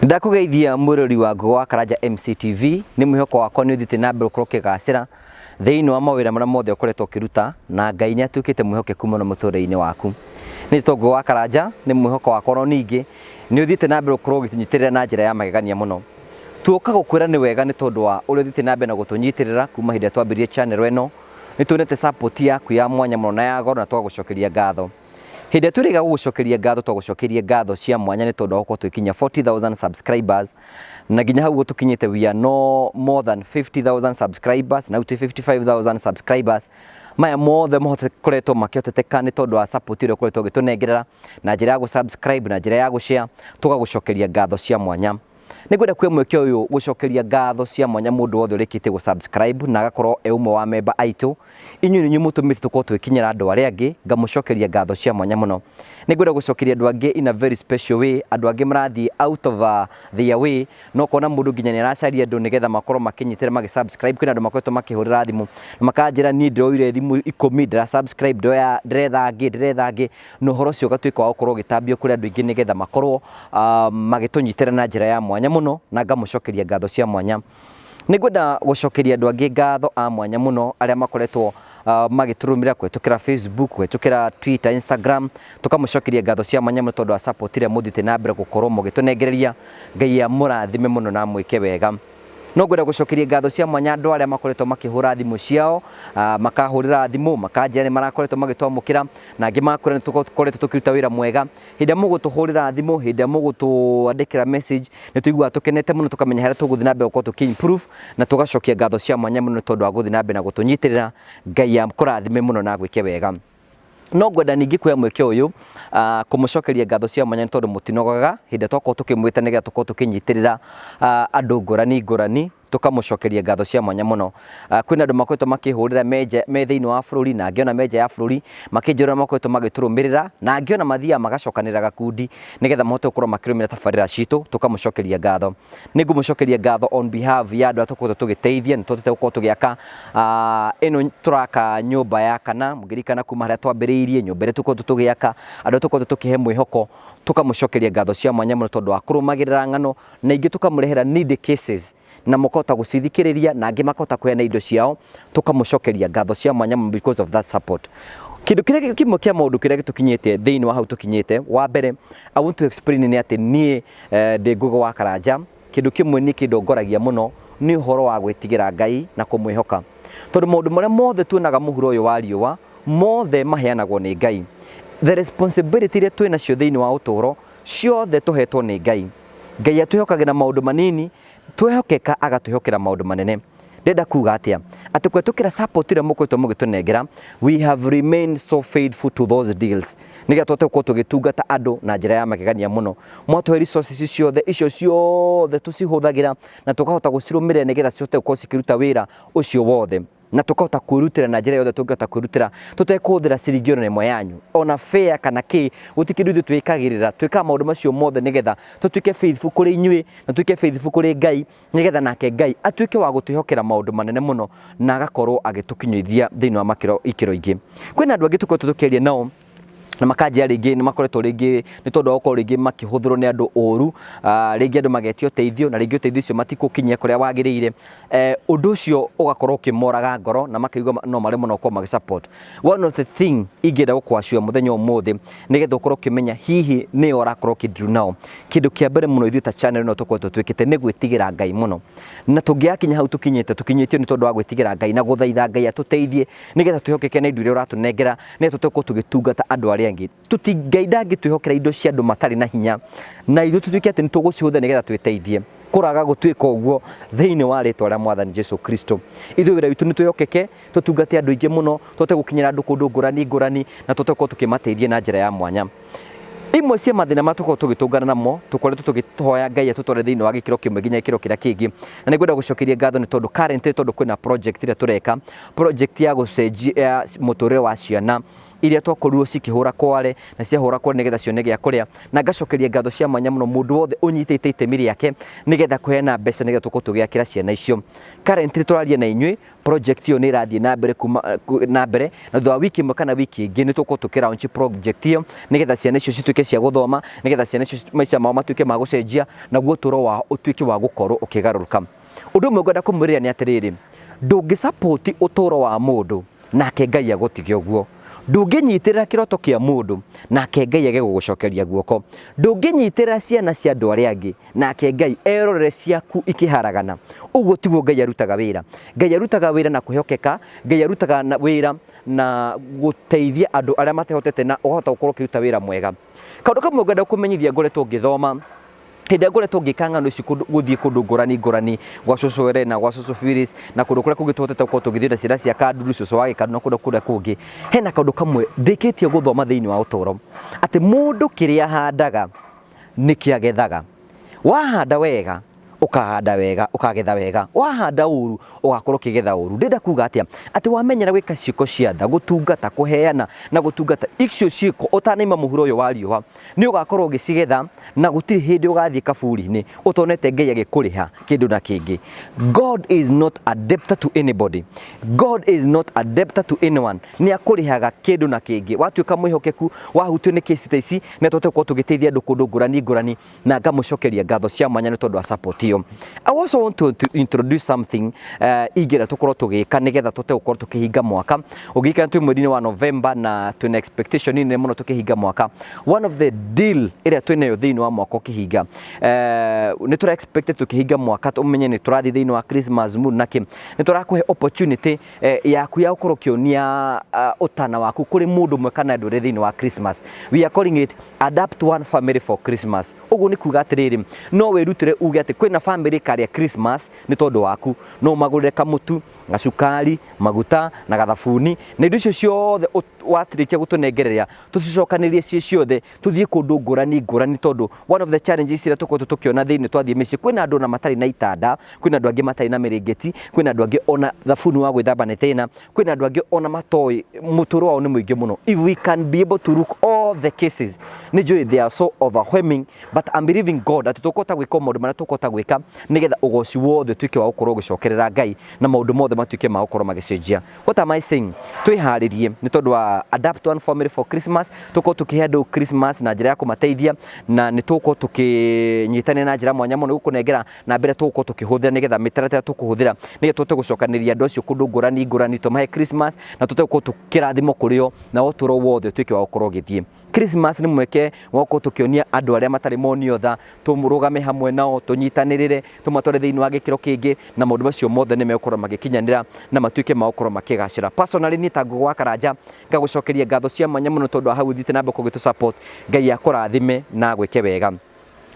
Ndakũgeithia mwĩrori wa Ngũgĩ wa Karanja MCTV, nĩ mwĩhoko wakwa nĩ ũthiĩte na mbere gũkorwo ũkĩgacĩra thĩinĩ wa mawĩra marĩa mothe ũkoretwo ũkĩruta, na Ngai nĩ atuĩkĩte mwĩhokeku mũno mũtũrĩre-inĩ waku. Niĩ njĩtagwo Ngũgĩ wa Karanja, nĩ mwĩhoko wakwa no ningĩ nĩ ũthiĩte na mbere gũkorwo ũgĩtũnyitĩrĩra na njĩra ya magegania mũno. Tuoka gũkwĩra nĩ wega nĩ tondũ wa ũrĩa ũthiĩte na mbere na gũtũnyitĩrĩra kuma hĩndĩ ĩrĩa twambĩrĩirie channel ĩno, nĩ tuonete support yaku ya mwanya mũno na ya goro na tũgagũcokeria ngatho. Hĩndĩ ĩrĩa twĩrĩga gũgũcokeria ngatho twagũcokeria ngatho cia mwanya nĩ tondũ wa gũkorwo twĩkinyia 40,000 subscribers na nginya hau tũkinyĩte we are no more than 50,000 subscribers na rĩu twĩ 55,000 subscribers. Maya mothe makoretwo makĩhoteteka nĩ tondũ wa support ĩrĩa ũkoretwo ũgĩtũnengerera na njĩra ya gũ-subscribe na njĩra ya gũ-share, tũgagũcokeria ngatho cia mwanya. Nĩngwenda kuoya mweke ũyũ gũcokeria ngatho cia mwanya mũndũ wothe ũrĩkĩtie gũ subscribe na agakorwo e ũmwe wa memba aitũ. Inyuĩ nĩ inyuĩ mũtũmĩte tũkorwo twĩkinyĩra andũ arĩa angĩ, ngamũcokeria ngatho cia mwanya mũno. Nĩngwenda gũcokeria andũ angĩ in a very special way, andũ angĩ marathiĩ out of their way, na ũkona mũndũ nginya nĩ aracaria andũ nĩgetha makorwo makĩnyitĩrĩra magĩ subscribe. Kwĩna andũ makoretwo makĩhũrĩra thimũ na makanjĩra niĩ ndĩroire thimũ ikũmi ndĩra subscribe, ndĩroya ndĩretha angĩ, ndĩretha angĩ, na ũhoro ũcio ũgatuĩka wa gũkorwo ũgĩtambio kũrĩ andũ aingĩ nĩgetha makorwo magĩtũnyitĩra na njĩra ya mwanya mũno, na ngamũcokeria ngatho cia mwanya. Nĩngwenda gũcokeria andũ angĩ ngatho a mwanya mũno arĩa makoretwo magĩtũrũmĩrĩra kũhĩtũkĩra Facebook, kũhĩtũkĩra Twitter, Instagram, tũkamũcokeria ngatho cia mwanya mũno tondũ wa support ĩrĩa mũthiĩte na mbere gũkorwo mũgĩtũnengereria. Ngai amũrathime mũno na amwĩke wega. No ngwenda gũcokeria ngatho cia mwanya andũ arĩa makoretwo makĩhũra thimũ ciao, makahũrĩra thimũ makanjĩra nĩ marakoretwo magĩtwamũkĩra, na angĩ makwĩra nĩ tũkoretwo tũkĩruta wĩra mwega. Hĩndĩ ĩrĩa mũgũtũhũrĩra thimũ, hĩndĩ ĩrĩa mũgũtwandĩkĩra message, nĩ tũiguaga tũkenete mũno tũkamenya harĩa tũgũthiĩ na mbere gũkorwo tũkĩ improve, na tũgacokia ngatho cia mwanya mũno nĩ tondũ wa gũthiĩ na mbere na gũtũnyitĩrĩra. Ngai akũrathime mũno na agwĩke wega. No ngwenda ningĩ kuoya mweke ũyũ kũmũcokeria ngatho cia mwanya nĩ tondũ mũtinogaga hĩndĩ ĩrĩa twakorwo tũkĩmwĩta nĩgetha tũkorwo tũkĩnyitĩrĩra andũ ngũrani ngũrani, tũkamũcokeria ngatho cia mwanya mũno. Kwĩna andũ makoretwo makĩhũrĩra me nja, me thĩinĩ wa bũrũri na angĩ ona me nja ya bũrũri makĩnjĩra ũrĩa makoretwo magĩtũrũmĩrĩra, na angĩ ona mathiaga magacokanĩrĩra gakundi nĩgetha mahote gũkorwo makĩrũmĩrĩra tabarĩra citũ, tũkamũcokeria ngatho. Nĩ ngũmũcokeria ngatho on behalf ya andũ arĩa tũkoretwo tũgĩteithia, nĩ tũhotete gũkorwo tũgĩaka ĩno tũraka nyũmba ya kana, mũngĩririkana kuma harĩa twambĩrĩirie, nyũmba ĩrĩa tũkoretwo tũgĩaka, andũ arĩa tũkoretwo tũkĩhe mwĩhoko, tũkamũcokeria ngatho cia mwanya mũno tondũ wa kũrũmagĩrĩra ng'ano, na ingĩ tũkamũrehera needy cases na mũkahota gũcithikĩrĩria na angĩ makahota kũheana indo ciao, tũkamũcokeria ngatho cia mwanya mũno because of that support. Kĩndũ kĩrĩa kĩmwe kĩa maũndũ kĩrĩa gĩtũkinyĩte thĩinĩ wa hau tũkinyĩte, wa mbere I want to explain nĩ atĩ niĩ ndĩ Ngũgĩ wa Karanja, kĩndũ kĩmwe niĩ kĩndongoragia mũno nĩ ũhoro wa gwĩtigĩra Ngai na kũmwĩhoka. Tondũ maũndũ marĩa mothe tuonaga mũhuro ũyũ wa riũa, mothe maheanagwo nĩ Ngai. The responsibility iria twĩ nacio thĩinĩ wa ũtũũro, ciothe tũhetwo nĩ Ngai. Ngai atwĩhokagĩra maũndũ manini, twehokeka agatwĩhokera maũndũ manene. Ndĩrenda kuga atĩa? Atĩ kũhetũkĩra support ĩrĩa mũkoretwo mũgĩtũnengera, we have remained so faithful to those deals. Nĩgetha tũhote gũkorwo tũgĩtungata andũ na njĩra ya magegania mũno. Mwatũhe resources ciothe, icio ciothe tũcihũthagĩra na tũkahota gũcirũmĩrĩra nĩgetha cihote gũkorwo cikĩruta wĩra ũcio wothe. Na tũkahota kwĩrutĩra na njĩra yothe tũngĩhota kwĩrutĩra tũtekũhũthĩra ciringi ona ĩmwe yanyu, ona fare kana kĩ, gũtirĩ kĩndũ ithuĩ twĩkagĩrĩra. Twĩkaga maũndũ macio mothe nĩgetha tũtuĩke faithful kũrĩ inyuĩ na tũtuĩke faithful kũrĩ Ngai, nĩgetha nake Ngai atuĩke wa gũtwĩhokera maũndũ manene mũno na agakorwo agĩtũkinyithia thĩinĩ wa makĩro ikĩro ingĩ. Kwĩna andũ angĩ tũkoretwo tũkĩaria nao na makanjĩra rĩngĩ nĩ makoretwo rĩngĩ nĩ tondũ wa gũkorwo rĩngĩ makĩhũthĩrwo nĩ andũ ũru, rĩngĩ andũ magetio ũteithio na rĩngĩ ũteithio ũcio matikũkinyia kũrĩa wagĩrĩire. Ũndũ ũcio ũgakorwo ũkĩmoraga ngoro na makaigua no maremwo na gũkorwo magĩ support. One of the thing ingĩenda gũkũ-assure mũthenya ũmũthĩ nĩgetha ũkorwo ũkĩmenya hihi nĩo ũrakorwo ũkĩ deal nao, kĩndũ kĩa mbere mũno ithuĩ ta channel ĩno tũkoretwo twĩkĩte nĩ gwĩtigĩra Ngai mũno. Na tũngĩgakinya hau tũkinyĩte, tũkinyĩtio nĩ tondũ wa gwĩtigĩra Ngai na gũthaitha Ngai atũteithie nĩgetha twĩhokeke na indo iria ũratũnengera, nĩgetha tũhote gũkorwo tũgĩtungata andũ arĩa angĩ. Tũti, Ngai ndangĩtwĩhokera indo cia andũ matarĩ na hinya na ithuĩ tũtuĩke atĩ nĩ tũgũcihũthĩra nĩgetha twĩteithie. Kũraga gũtuĩka ũguo thĩinĩ wa rĩtwa rĩa Mwathani Jesu Kristo. Ithuĩ wĩra witũ nĩ twĩhokeke, tũtungate andũ aingĩ mũno, tũhote gũkinyĩra andũ kũndũ ngũrani ngũrani na tũhote gũkorwo tũkĩmateithia na njĩra ya mwanya. Imwe cia mathĩna marĩa tũkoragwo tũgĩtũngana namo, tũkoretwo tũkĩhoya Ngai atũtware thĩinĩ wa gĩkĩro kĩmwe nginya gĩkĩro kĩrĩa kĩngĩ. Na nĩ ngwenda gũcokeria ngatho nĩ tondũ currently tondũ kwĩna project ĩrĩa tũreka, project ya gũcenjia mũtũrĩre wa ciana. iria twakorirwo cikĩhũra kware na ciahũra kware nĩgetha cione gĩa kũrĩa. Na ngacokeria ngatho cia mwanya mũno mũndũ wothe ũnyitĩte itemi rĩake nĩgetha kũheana mbeca nĩgetha tũkorwo tũgĩakĩra ciana icio. Currently tũraria na inyuĩ project ĩyo nĩ ĩrathiĩ na mbere kuma na mbere, na thutha wa wiki ĩmwe kana wiki ĩngĩ nĩ tũgũkorwo tũkĩ launch project ĩyo nĩgetha ciana icio cituĩke cia gũthoma, nĩgetha ciana icio maica mao matuĩke ma gũcenjia, naguo ũtũro wao ũtuĩke wa gũkorwo ũkĩgarũrũka. Ũndũ ũmwe ngwenda kũmwĩrĩra nĩ atĩrĩrĩ, ndũngĩ support ũtũro wa mũndũ nake Ngai agũtige ũguo. Ndũngĩnyitĩrĩra kĩroto kĩa mũndũ nake Ngai age gũgũcokeria guoko. Ndũngĩnyitĩrĩra ciana cia andũ arĩa angĩ nake Ngai erorere ciaku ikĩharagana. Ũguo tiguo Ngai arutaga wĩra. Ngai arutaga wĩra na kwĩhokeka, Ngai arutaga wĩra na gũteithia andũ arĩa matehotete na ũkahota gũkorwo ũkĩruta wĩra mwega. Kaũndũ kamwe ngwenda kũmenyithia ngoretwo ngĩthoma hĩndĩ ĩrĩa ngoretwo ngĩka ng'ano ici kũndũ gũthiĩ kũndũ ngũrani ngũrani gwa cũcũ Elena, gwa cũcũ Phyllis na kũndũ kũrĩa kũngĩ tũhotete gũkorwo tũgĩthiĩ na ciana cia Kanduru, cũcũ wa Gĩkandu na kũndũ kũrĩa kũngĩ, hena kaũndũ kamwe ndĩkĩtie gũthoma thĩinĩ wa ũtũro atĩ mũndũ kĩrĩa ahandaga nĩkĩo agethaga. Wahanda wega ũkahanda wega ũkagetha wega, wahanda ũru ũgakorwo ũkĩgetha ũru. Ndĩrenda kuga atĩa? Atĩ wamenyera gwĩka ciĩko cia tha, gũtungata, kũheana na gũtungata, icio ciĩko ũtanaima mũhuro ũyũ wa riũa nĩ ũgakorwo ũgĩcigetha na gũtirĩ hĩndĩ ũgathiĩ kaburi-inĩ ũtonete Ngai agĩkũrĩha kĩndũ na kĩngĩ. God is not a debtor to anybody. God is not a debtor to anyone. Nĩ akũrĩhaga kĩndũ na kĩngĩ. Watuĩka mwĩhokeku, wahutio nĩ kesi ta ici, nĩ tũhote gũkorwo tũgĩteithia andũ kũndũ ngũrani ngũrani, na ngamũcokeria ngatho cia mwanya nĩ tondũ wa support ĩyo. I also want to introduce something ingĩenda tũkorwo tũgĩka nĩgetha tũhote gũkorwo tũkĩhinga mwaka. Ũngĩririkana twĩ mweri-inĩ wa November na twĩna expectation nene mũno tũkĩhinga mwaka. One of the deal ĩrĩa twĩnayo thĩinĩ wa mwaka ũkĩhinga, nĩ tũra expect tũkĩhinga mwaka ũmenye nĩ tũrathiĩ thĩinĩ wa Christmas mood na kĩ, nĩ tũrakũhe opportunity yaku ya gũkorwo ũkĩonia ũtana waku kũrĩ mũndũ ũmwe kana andũ erĩ thĩinĩ wa Christmas. We are calling it Adapt One Family for Christmas. Ũguo nĩ kuga atĩrĩrĩ, no wĩrutĩre uge atĩ kwĩna family ĩkarĩa Christmas nĩ tondũ waku. No ũmagũrĩre kamũtu, gacukari, maguta na gathabuni, na indo icio ciothe warĩkia gũtũnengereria tũcicokanĩrĩrie ciĩ ciothe tũthiĩ kũndũ ngũrani ngũrani, tondũ one of the challenges iria tũkoretwo tũkĩona thĩinĩ twathiĩ mĩciĩ, kwĩna andũ ona matarĩ na itanda, kwĩna andũ angĩ matarĩ na mĩrĩngĩti, kwĩna andũ angĩ ona thabuni wa gwĩthamba nĩ thĩna, kwĩna andũ angĩ ona matoĩ mũtũrĩre wao nĩ mũingĩ mũno. If we can be able to look all the cases, nĩ njũĩ they are so overwhelming, but I'm believing God atĩ tũkũhota gwĩka maũndũ marĩa tũkũhota gwĩka nĩgetha ũgoci wothe ũtuĩke wa gũkorwo ũgĩcokerera Ngai na maũndũ mothe matuĩke ma gũkorwo magĩcenjia. What am I saying? Twĩharĩrie nĩ tondũ wa Adapt One Family for Christmas, tũkorwo tũkĩhe andũ Christmas na njĩra ya kũmateithia, na nĩ tũgũkorwo tũkĩnyitanĩra na njĩra mwanya mũno gũkũnengera namba ĩrĩa tũgũkorwo tũkĩhũthĩra nĩgetha mĩtaratara tũkũhũthĩra nĩgetha tũhote gũcokanĩrĩria andũ acio kũndũ ngũrani ngũrani, tũmahe Christmas na tũhote gũkorwo tũkĩrathimwo kũrĩ o na ũtũro wothe ũtuĩke wa gũkorwo ũgĩthiĩ. Christmas nĩ mweke wa gũkorwo tũkĩonia andũ arĩa matarĩ monio tha, tũrũgame hamwe nao, tũnyitanĩrĩre, tũmatware thĩinĩ wa gĩkĩro kĩngĩ, na maũndũ macio mothe nĩ megũkorwo magĩkinyanĩra na matuĩke ma gũkorwo makĩgacĩra. Personally niĩ ta Ngũgĩ wa Karanja ngagũcokeria ngatho cia mwanya mũno tondũ wa hau ũthiĩte na mbere gũgĩtũ support. Ngai akũrathime na agwĩke wega.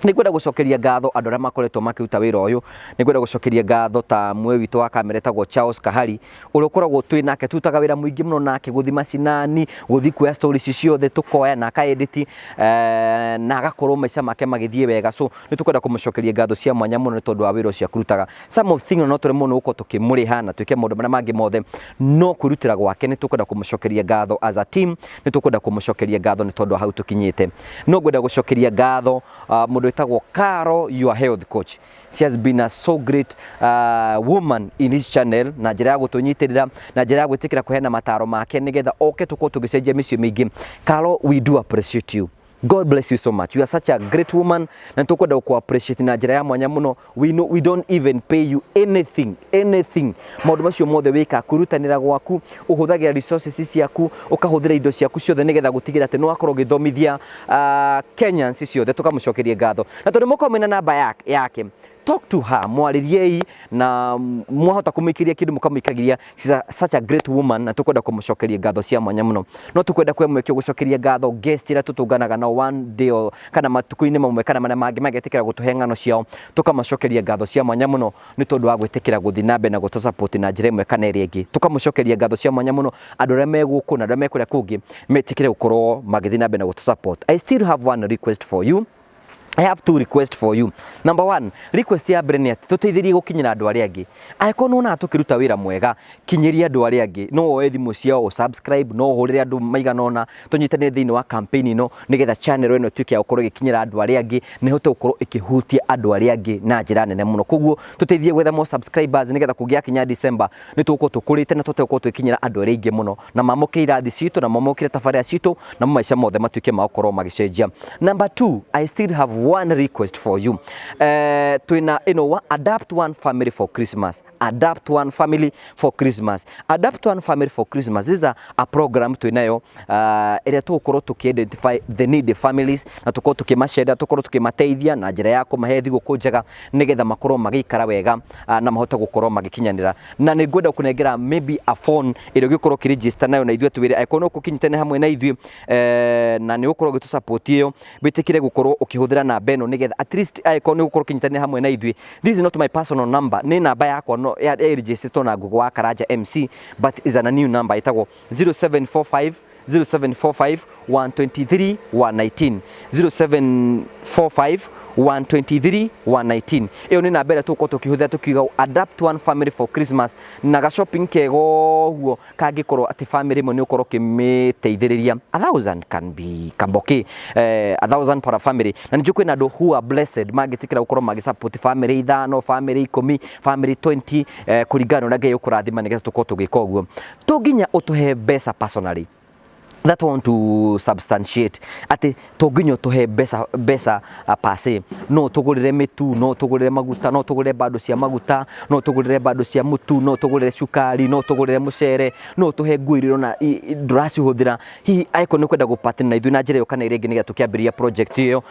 Nĩ ngwenda gũcokeria ngatho andũ arĩa makoretwo makĩruta wĩra ũyũ. Nĩ ngwenda gũcokeria ngatho ta mwe witũ wa kamera etagwo Charles Kahari, ũrĩa ũkoragwo twĩ nake, tũrutaga wĩra mũingĩ mũno nake, gũthiĩ macinani, gũthiĩ kuoya stories ciothe tũkoya na aka edit, na agakorwo maica make magĩthiĩ wega. So nĩ tũkwenda kũmũcokeria ngatho cia mwanya mũno nĩ tondũ wa wĩra ũcio akũrutaga. Some of things no tũremwo nĩ gũkorwo tũkĩmũrĩha na twĩke maũndũ marĩa mangĩ mothe, no kwĩrutĩra gwake nĩ tũkwenda kũmũcokeria ngatho as a team, nĩ tũkwenda kũmũcokeria ngatho nĩ tondũ wa hau tũkinyĩte. No ngwenda gũcokeria ngatho mũndũ wĩtagwo Caro, your health coach. She has been a so great woman in this channel na njĩra ya gũtũnyitĩrĩra na njĩra ya gwĩtĩkĩra kũheana mataro make nĩgetha oke tũkorwo tũgĩcenjia mĩciĩ mĩingĩ. Caro, we do appreciate you. God bless you so much. You are such a great woman na tũkwenda gũkũ appreciate na njĩra ya mwanya mũno. We know we don't even pay you anything, anything. Maũndũ macio mothe wĩkaga kwĩrutanĩra gwaku, ũhũthagĩra resources ciaku, ũkahũthĩra indo ciaku ciothe nĩgetha gũtigĩrĩra atĩ nĩ wakorwo ũgĩthomithia Kenyans ciothe, tũkamũcokeria ngatho. Na tondũ mũkorwo mwĩna namba yake, talk to her, mwarĩriei na mwahota kũmũikĩria kĩndũ mũkamũikagĩria. She's such a great woman na tũkwenda kũmũcokeria ngatho cia mwanya mũno. No tũkwenda kũhe mweke gũcokeria ngatho guest iria tũtũnganaga nao one day kana matukũ-inĩ mamwe kana marĩa mangĩ magetĩkĩra gũtũhe ng'ano ciao, tũkamacokeria ngatho cia mwanya mũno nĩ tondũ wa gwĩtĩkĩra gũthiĩ na mbere na gũtũ support na njĩra ĩmwe kana ĩrĩa ĩngĩ. Tũkamũcokeria ngatho cia mwanya mũno andũ arĩa me gũkũ na andũ arĩa me kũrĩa kũngĩ metĩkĩre gũkorwo magĩthiĩ na mbere na gũtũ support. I still have one request for you. I have two requests for you. Number one, request ya mbere nĩ atĩ tũteithĩrie gũkinyĩra andũ arĩa angĩ. Angĩkorwo nĩ wonaga tũkĩruta wĩra mwega, kinyĩria andũ arĩa angĩ. No woe thimũ ciao ũ subscribe, no ũhũrĩre andũ maigana ũna, tũnyitanĩre thĩinĩ wa campaign ĩno nĩgetha channel ĩno ĩtuĩke ya gũkorwo ĩgĩkinyĩra andũ arĩa angĩ na ĩhote gũkorwo ĩkĩhutia andũ arĩa angĩ na njĩra nene mũno. Koguo tũteithie gwetha more subscribers nĩgetha kũngĩgakinya December nĩ tũgũkorwo tũkũrĩte na tũhote gũkorwo tũgĩkinyĩra andũ arĩa aingĩ mũno na mamũkĩre irathi citũ na mamũkĩre tabarĩra citũ na maica mothe matuĩke ma gũkorwo magĩcenjia. Number two, I still have one request for you. Twĩna ĩno wa adapt one family for Christmas. Adapt one family for Christmas. Adapt one family for Christmas. This is a program twĩnayo ĩrĩa tũgũkorwo tũkĩ identify the needy families na tũkorwo tũkĩmacenda, tũkorwo tũkĩmateithia na njĩra ya kũmahe thigũkũ njega nĩgetha makorwo magĩikara wega na mahote gũkorwo magĩkinyanĩra. Na nĩ ngwenda gũkũnengera maybe a phone ĩrĩa ũngĩkorwo ũkĩregister nayo na ithuĩ twĩre angĩkorwo no ũkũkinyitane hamwe na ithuĩ na nĩ ũgũkorwo ũgĩtũ support ĩyo, wĩtĩkĩre gũkorwo ũkĩhũthĩra namba ĩno nĩgetha at least angĩkorwo nĩ ũgũkorwo ũkĩnyitanĩra hamwe na ithuĩ. This is not my personal number, nĩ namba yakwa no ya registered na Google wa Karanja MC, but is a new number ĩtagwo 0745 0745 123 119, 0745 123 119. Ĩyo nĩ namba ĩrĩa tũgũkorwo tũkĩhũthĩra tũkiuga adapt one family for Christmas, na ga shopping kega ũguo kangĩkorwo atĩ family ĩmwe nĩ ũkorwo ũkĩmĩteithĩrĩria, 1,000 can be kamboki, 1,000 per family. Na nĩ njũĩ kwĩna andũ who are blessed mangĩtĩkĩra gũkorwo magĩ support family ithano, family 10, family 20, kũringana na ũrĩa Ngai ũkũrathima, nĩgetha tũkorwo tũgĩka ũguo. To nginya ũtũhe mbeca personally, that want to substantiate atĩ to nginya ũtũhe mbeca per se. No tũgũrĩre mĩtu, no tũgũrĩre maguta, no tũgũrĩre bando cia maguta, no tũgũrĩre bando cia mũtu, no tũgũrĩre cukari, no tũgũrĩre mũcere, no tũhe nguo iria ũrona ndũracihũthĩra. Hihi angĩkorwo nĩ ũkwenda gũpartner na ithuĩ na njĩra ĩyo kana ĩrĩa ĩngĩ nĩgetha tũkĩambĩrĩria project ĩyo,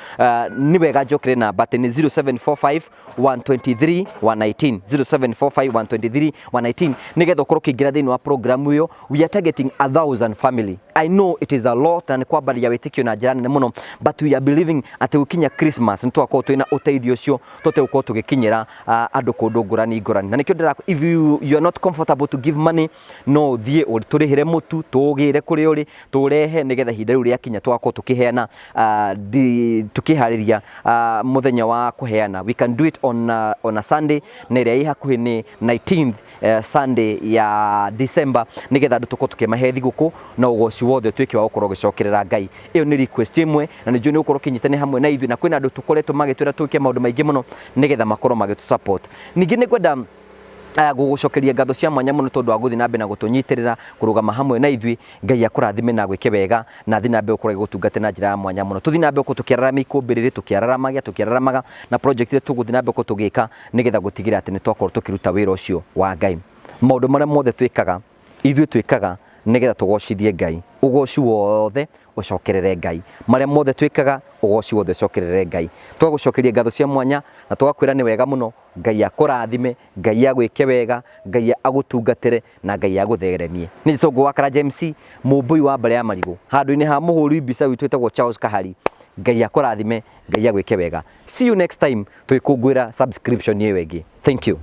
nĩ wega njokere namba atĩ nĩ 0745 123 119, 0745 123 119, nĩgetha ũkorwo ũkĩingĩra thĩinĩ wa program ĩyo. We are targeting 1,000 family. I know it is a lot na nĩ kwambaria wĩtĩkio na njĩra nene mũno, but we are believing atĩ gũkinya Christmas nĩ tũgakorwo twĩna ũteithio ũcio, tũhote gũkorwo tũgĩkinyĩra andũ kũndũ ngũrani ngũrani. Na nĩkĩo ndĩra if you are not comfortable to give money, no ũthiĩ tũrĩhĩre mũtu, tũũgĩre kũrĩa ũrĩ, tũrehe, nĩgetha ihinda rĩu rĩakinya tũgakorwo tũkĩheana, tukĩharĩria mũthenya wa kũheana. We can do it on a Sunday, na ĩrĩa ĩ hakuhĩ nĩ 19th Sunday ya December, nĩgetha andũ tũkorwo tũkĩmahe thigũkũ na ũgoci wothe ũtuĩke wa gũkorwo ũgĩcokerera Ngai. Ĩyo nĩ request ĩmwe na nĩ njũĩ nĩ ũgũkorwo ũkĩnyitanĩra hamwe na ithuĩ, na kwĩna andũ tũkoretwo magĩtwĩra twĩke maũndũ maingĩ mũno nĩgetha makorwo magĩtũ support. Ningĩ nĩ ngwenda gũgũcokeria ngatho cia mwanya mũno tondũ wa gũthiĩ na mbere na gũtũnyitĩrĩra, kũrũgama hamwe na ithuĩ. Ngai akũrathime na gwĩke wega na thiĩ na mbere gũkorwo agĩgũtungata na njĩra ya mwanya mũno. Tũthiĩ na mbere gũkorwo tũkĩararama ikũmbĩ rĩrĩ, tũkĩararamaga na project ĩrĩa tũgũthiĩ na mbere gũkorwo tũgĩka nĩgetha gũtigĩrĩra atĩ nĩ twakorwo tũkĩruta wĩra ũcio wa Ngai. Maũndũ marĩa mothe twĩkaga ithuĩ, twĩkaga nĩgetha tũgocithie Ngai. Ũgoci wothe ũcokerere Ngai. Marĩa mothe twĩkaga, ũgoci wothe ũcokerere Ngai. Tũgagũcokeria ngatho cia mwanya na tũgakwĩra nĩ wega mũno. Ngai akũrathime, Ngai agwĩke wega, Ngai agũtungatĩre na Ngai agũtheremie. Nĩ Gĩcũngũ wa Karanja MC, mũmbũi wa mbare ya marigũ, handũ-inĩ ha mũhũri mbica witũ wĩtagwo Charles Kahari. Ngai akũrathime, Ngai agwĩke wega. See you next time tũgĩkũngũĩra subscription ĩyo ĩngĩ. Thank you.